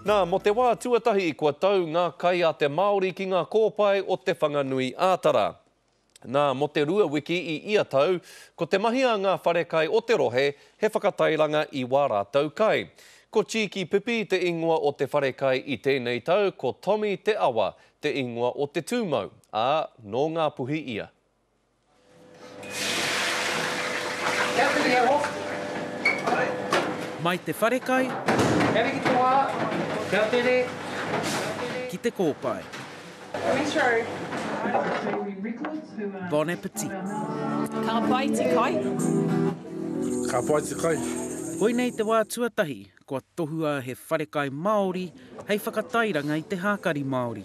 Nā, mō te wā tuatahi kua tau ngā kai a te Māori ki ngā kōpae o Te Whanganui ā-Tara. Nā, mō te rua wiki i ia tau, ko te mahi a ngā wharekai o te rohe he whakatairanga i wā rātou kai. Ko Cheeky Pipi te ingoa o te wharekai i tēnei tau, ko Tommy Te Awa te ingoa o te tūmau, ā, nō Ngāpuhi ia. Mai te wharekai. Ki te kōpae. Bon appetit. Ka pai te kai. Ka pai te kai. Koinei te wā tuatahi kua tohua he wharekai Māori hei whakatairanga i te hākari Māori.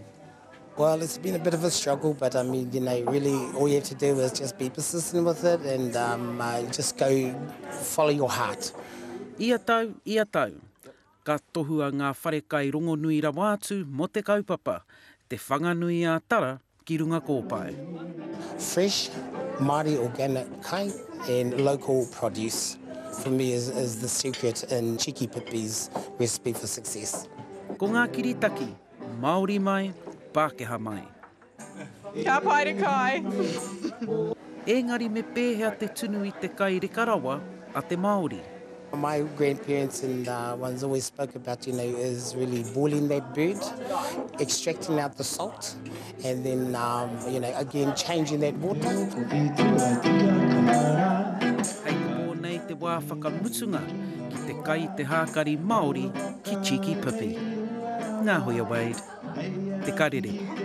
Well, it's been a bit of a struggle, but I mean, you know, really all you have to do is just be persistent with it and um, uh, just go follow your heart. Ia tau, ia tau, ka tohua ngā wharekai rongonui rawa atu mō te kaupapa, Te Whanganui a Tara ki runga kōpae. Fresh, Māori organic kai and local produce for me is, is the secret in Cheeky Pipi's recipe for success. Ko ngā kiritaki, Māori mai, Pākehā mai. Ka pai te kai. Ēngari me pēhea te tunu i te kai reka rawa a te Māori? My grandparents and ones always spoke about, you know, is really boiling that bird, extracting out the salt, and then, um, you know, again, changing that water. Hei te pō nei te wā whakamutunga ki te kai i te hākari Māori ki Cheeky Pipi. Ngāhoia Wade, Te Karere.